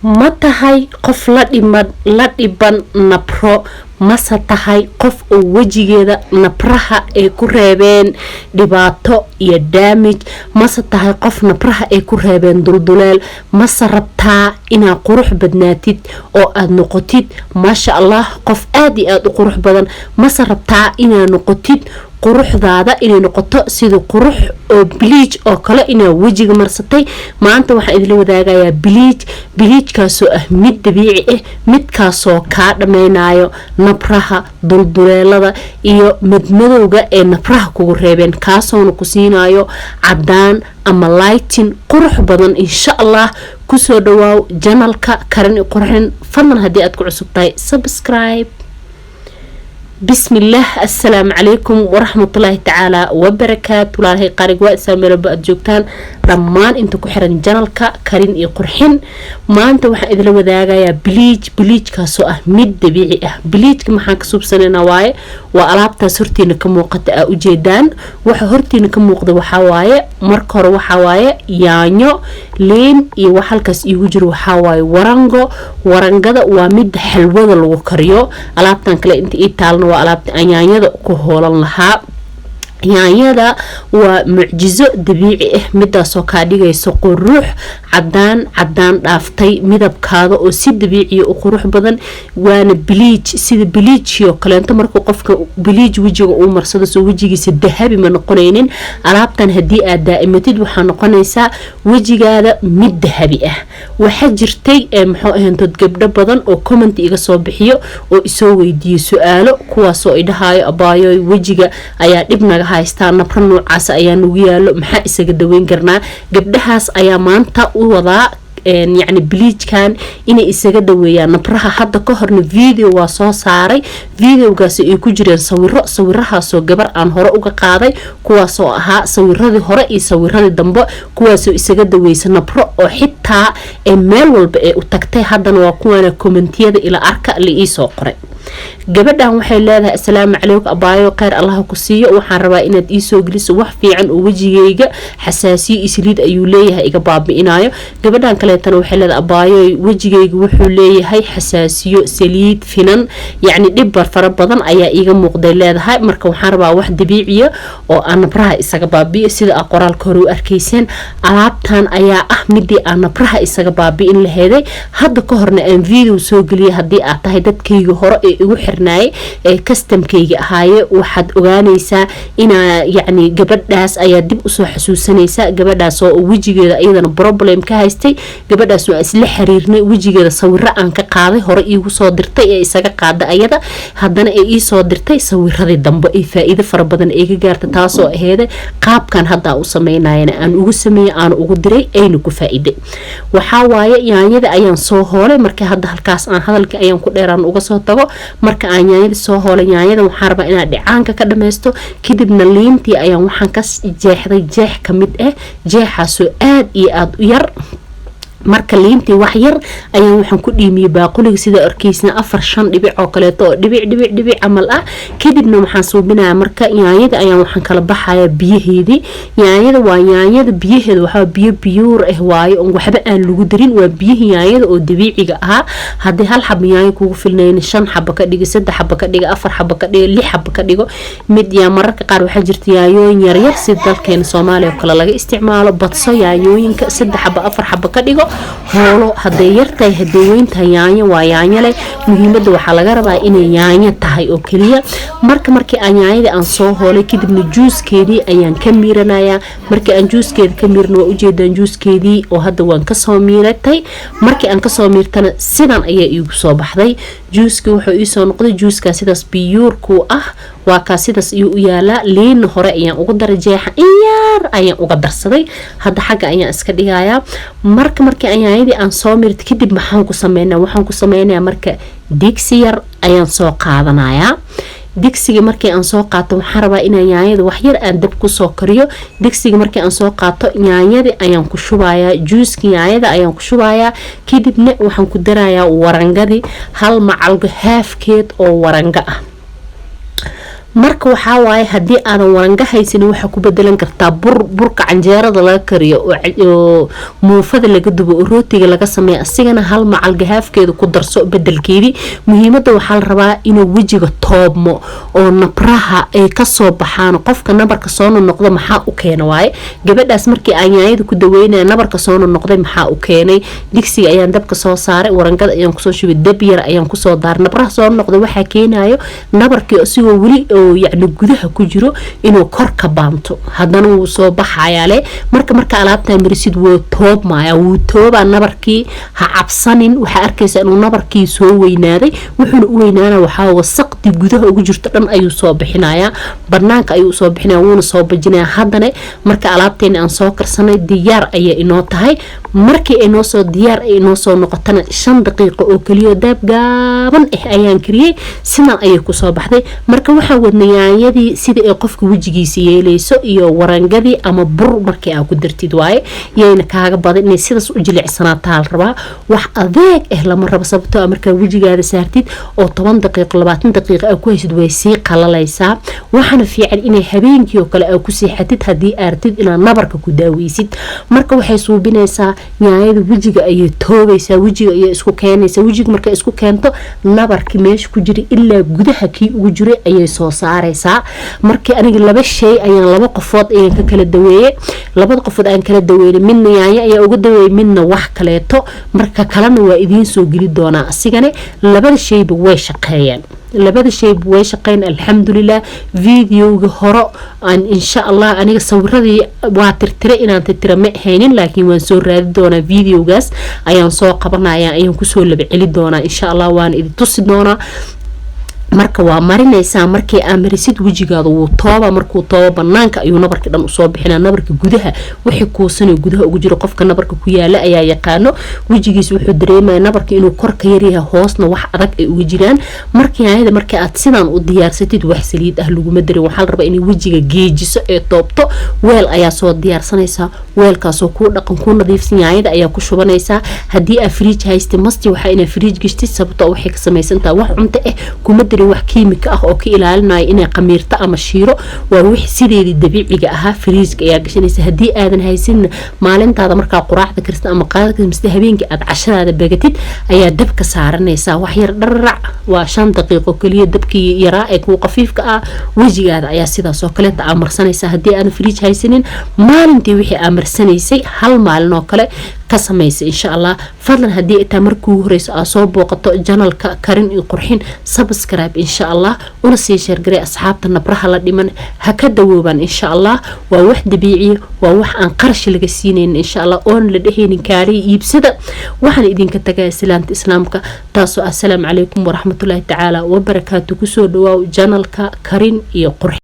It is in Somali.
Ma tahay qof la dhiban nabro, mase tahay qof oo wejigeeda nabraha ay ku reebeen dhibaato iyo damage, mase tahay qof nabraha ay ku reebeen dulduleel, mase rabtaa inaad qurux badnaatid oo aada noqotid, maasha Allah, qof aada iyo aada u qurux badan, mase rabtaa inaad noqotid quruxdaada inay noqoto sida qurux oo bleach oo kale inaa wejiga marsatay? Maanta waxaan idinla wadaagayaa bleach, bleachkaasoo ah mid dabiici ah, midkaasoo kaa dhameynayo nabraha, dulduleelada iyo madmadowga ee nabraha kugu reebeen, kaasoona ku siinayo cadaan ama lighting qurux badan, insha Allah. Kusoo dhawaaw channelka Karin Qurxin. Fadlan haddii aad ku cusub tahay, subscribe. Bismillaah, assalaamu calaykum waraxmatullaahi tacaala wabarakaatu. Walaalahay qarig, waa isaa meelba aad joogtaan, dhammaan inta ku xiran channelka Karin iyo Qurxin. Maanta waxaan idinla wadaagayaa bleach, bleachkaasoo ah mid dabiici ah. Bleachka maxaan ka suubsanaynaa waaye? Waa alaabtaas hortiina ka muuqata, aa ujeedaan. Waxa hortiina ka muuqda waxaa waaye, marka hore waxaa waaye yaanyo, liin iyo wax halkaas iigu jiro waxaa waaye warango. Warangada waa midda xalwada lagu kariyo. Alaabtan kale inta ii taalna waa alaabta aan yaanyada ku hoolan lahaa. Yaanyada waa mucjiso dabiici ah, midaasoo kaa dhigayso qurux cadaan, cadaan dhaaftay midabkaada oo si dabiiciya u qurux badan. Waana bleach, sida bleachio kaleento. Markuu qofka bleach wejiga uu marsado, soo wejigiisa dahabi ma noqonaynin? Alaabtan haddii aad daa'imatid, waxaa noqonaysaa wejigaada mid dahabi ah. Waxaa jirtay, muxuu ahantood, gabdho badan oo comment iga soo bixiyo oo isoo weydiiyo su-aalo, kuwaasoo idhahayo: "Abaayoy, wejiga ayaa dhib naga haystaa, nabro noocaas ayaa nagu yaalo, maxaa isaga daweyn karnaa?" Gabdhahaas ayaa maanta u wadaa, yacni, bleachkan inay isaga daweeyaan nabraha. Hadda ka horna video waa soo saaray, videogaasi ay ku jireen sawiro, sawirahaasoo gabar aan hore uga qaaday, kuwaasoo ahaa sawiradii hore iyo sawiradii dambe, kuwaasoo isaga daweysa nabro oo xitaa ee meel walba ee u tagtay. Haddana waa kuwaana commentiyada ila arka la iisoo qoray. Gabadhan waxay leedahay: "Asalaamu calaykum abaayo, kheyr Allaha ku siiyo. Waxaan rabaa inaad iisoo geliso wax fiican oo wejigayga xasaasiyo isliid ayuu leeyahay iga baabi'inayo." Gabadhan kaleetana waxay leedahay: "Abaayo, wejigayga wuxuu leeyahay xasaasiyo, saliid, finan, yacni dhibbar fara badan ayaa iiga muuqday," leedahay. "Marka waxaan rabaa wax dabiiciya oo aan nabraha isaga baabi'iyo." Sida aa qoraalka hore u arkayseen, alaabtan ayaa ah midii aan nabraha isaga baabi'in laheeday. Hadda ka horna aan video soo geliyay. Haddii aad tahay dadkayga hore ee igu xirnaayay ee customerkayga ahaaye, waxaad ogaanaysaa inaa, yacni, gabadhaas ayaa dib usoo xasuusanaysa, gabadhaas oo wejigeeda iyadana problem ka haystay. Gabadhaas waa isla xiriirnay, wejigeeda sawiro aan ka qaaday hore iigu soo dirtay ee isaga qaada ayada, haddana ee iisoo dirtay sawiradii dambe ee faa-iido fara badan ee ka gaarta, taasoo aheeda qaabkan hadda u sameynayana aan ugu sameeyey, aan ugu diray, ayna ku faa-iiday. Waxaa waaye yaanyada ayaan soo hoolay. Marka hadda halkaas aan hadalka ayaan ku dheeraan uga soo tago. Marka aan yaanyada soo hoolay, yaanyada waxaan rabaa inaad dhicaanka ka dhameysto. Kadibna liintii ayaan waxaan ka jeexday jeex ka mid ah, jeexaasoo aada iyo aada u yar. Marka liintii wax yar ayaan waxaan ku dhiimiyey baaquliga, sida arkeysna, afar shan dhibic oo kaleeto oo dhibic dhibic dhibic camal ah. Kadibna waxaan suubinayaa, marka yaanyada ayaan waxaan kala baxaya biyaheedii. Yaanyada waa yaanyada biyaheeda, waxaa biyo pure ah waayo oon waxba aan lagu darin, waa biyihii yaanyada oo dabiiciga ahaa. Haddii hal xaba yaanyo kugu filnayn, shan xaba ka dhigo, saddex xaba ka dhigo, afar xaba ka dhigo, lix xaba ka dhigo. Mid yaa mararka qaar waxaa jirta yaanyooyin yaryar sida dalkeena Soomaaliya oo kale laga isticmaalo. Badso yaanyooyinka, saddex xaba, afar xaba ka dhigo, hoolo. Hadday yartahay, hadday weyntahay, yaanyo waa yaanyo leh. Muhiimadda waxaa laga rabaa inay yaanyo tahay oo keliya. Marka markii aan yaanyadii aan soo hoolay, kadibna juuskeedii ayaan ka miiranayaa. Markii aan juuskeeda ka miirna, waa ujeedaan juuskeedii oo hadda waan kasoo miiratay. Markii aan kasoo miirtana, sidan ayaa iigu soo baxday. Juuskii wuxuu iisoo noqday juuskaa sidaas pure-ku ah. Waa kaa, sidaas ayuu u yaalaa. Liinna hore ayaan uga daray, jeexa in yar ayaan uga darsaday. Hadda xagga ayaan iska dhigayaa. Marka markii aan yaanyadii aan soo mirtay kadib, maxaan ku sameynaa? Waxaan ku sameynayaa, marka digsi yar ayaan soo qaadanayaa. Digsiga markii aan soo qaato, waxaan rabaa inaan yaanyada waxyar aan dab kusoo kariyo. Digsiga markii aan soo qaato, yaanyadii ayaan ku shubayaa, juuska yaanyada ayaan ku shubayaa. Kadibna waxaan ku darayaa warangadii, hal macalgo halfkeed oo waranga ah. Marka waxaa waaye, haddii aadan waranga haysanin, waxaa ku bedelan kartaa bur, burka canjeerada laga kariyo oo muufada laga dubo oo rootiga laga sameeyo. Asigana hal macal gahaafkeeda ku darso bedelkeedii. Muhiimada waxaa la rabaa inuu wejiga toobmo oo nabraha ay kasoo baxaan. Qofka nabarka soo nonoqdo maxaa u keena waaye? Gabadhaas markii aan yaanyada ku daweynaya, nabarka soo nonoqday maxaa u keenay? Digsiga ayaan dabka soo saaray, warangada ayaan kusoo shubay, dab yar ayaan kusoo daaray. Nabraha soo noqday waxaa keenayo nabarkii isigoo weli oo yacni gudaha ku jiro inuu kor ka baanto, haddana wuu soo baxayaale. Marka alaabtaa marisid, wuu toobmaya, wuu toobaa nabarkii. Ha cabsanin, waxaa arkaysaa inuu nabarkii soo weynaaday. Wuxuuna u weynaana waxaa wasaqdii gudaha ugu jirto dhan ayuu soo bixinayaa, banaanka ayuu soo bixinaya, wuuna soo bajinaya. Haddana marka alaabteeni aan soo karsanay, diyaar ayay inoo tahay. Markii ay noosoo diyaar ay inoo soo noqotana, 5 daqiiqo oo keliyo daab gaaban ah ayaan kariyey, sidan ayay kusoo baxday. Marka waxaan wadnay yaanyadii sida ay qofka wejigiisa yeeleyso iyo warangadii ama bur markii aa ku dartid waaye. Yayna kaaga badan, inay sidaas u jilicsanaataa la rabaa. Wax adeeg ah lama rabo, sababtoo ah markaa wejigaada saartid oo 10 daqiiqo, 20 daqiiqo aa ku haysid, way sii qalalaysaa. Waxaana fiican inay habeenkii oo kale aa ku seexatid haddii aartid inaad nabarka ku daaweysid. Marka waxay suubinaysaa yaanyada, wejiga ayay toobaysaa, wejiga ayay isku keenaysaa. Wejiga markay isku keento, nabarkii meesha ku jiray ilaa gudaha kii ugu jiray ayay soo saaraysaa. Markii aniga laba shay ayaan laba qofood ayaan ka kala daweeyey, labada qofood aan kala daweynay, midna yaanyo ayaa uga daweeyey, midna wax kaleeto. Marka kalena waa idiin soo geli doonaa asigane. Labada shayba way shaqeeyeen, labada shayba way shaqeyn, alxamdulilah. Videoga hore aan insha Allah aniga sawiradii waa tirtira, inaan tirtira ma haynin, laakiin waan soo raadi doonaa. Videogaas ayaan soo qabanaya, ayaan kusoo laba celi doonaa insha Allah, waan idin tusi doonaa. Marka waa marinaysaa. Markii aa marisid, wejigaada wuu tooba. Markuu toobo, banaanka ayuu nabarka dhan usoo bixinaa. Nabarka gudaha wixii kuusan gudaha ugu jiro, qofka nabarka ku yaala ayaa yaqaano. Wejigiisa wuxuu dareemaya nabarka inuu kor ka yaryahay, hoosna wax adag ay uga jiraan. Markii yaanyada markii aad sidaan u diyaarsatid, wax saliid ah laguma darin. Waxaa la rabaa inay wejiga geejiso ee toobto. Weel ayaa soo diyaarsanaysaa, weelkaasoo kuu dhaqan, kuu nadiifsan. Yaanyada ayaa ku shubanaysaa. Haddii aa fridge haystay, masti waxaa inaa fridge gashtid, sababtoo waxay ka samaysantaha wax cunto ah, kuma darin wax kiimika ah oo ka ilaalinaya inay qamiirto ama shiiro. Waa wix sideedii dabiiciga ahaa. Fridgeka ayaa gashanaysa. Haddii aadan haysinna, maalintaada markaa quraacda karsta ama qaada mise habeenkii aad cashadaada bagatid ayaa dabka saaranaysaa. Wax yar dhararac, waa 5 daqiiqo keliya, dabkii yaraa ee kuu qafiifka ah. Wejigaada ayaa sidaas oo kaleeta aa marsanaysaa. Haddii aadan fridge haysanin, maalintii wixii aa marsanaysay hal maalin oo kale ka samaysa insha Allah. Fadlan, haddii itaa markii ugu horeyso aa soo booqato channelka Karin iyo Qurxin, subscribe insha Allah, una sii share garay asxaabta nabraha la dhiman, ha ka dawoobaan insha Allah. Waa wax dabiiciya, waa wax aan qarash laga siinaynin insha Allah, oon la dhehaynin kaaliya iibsada. Waxaan idinka tagaya islaamta islaamka, taasoo assalaamu calaykum waraxmatullaahi tacaala wabarakaatu. Kusoo dhawaaw channelka Karin iyo Qurxin.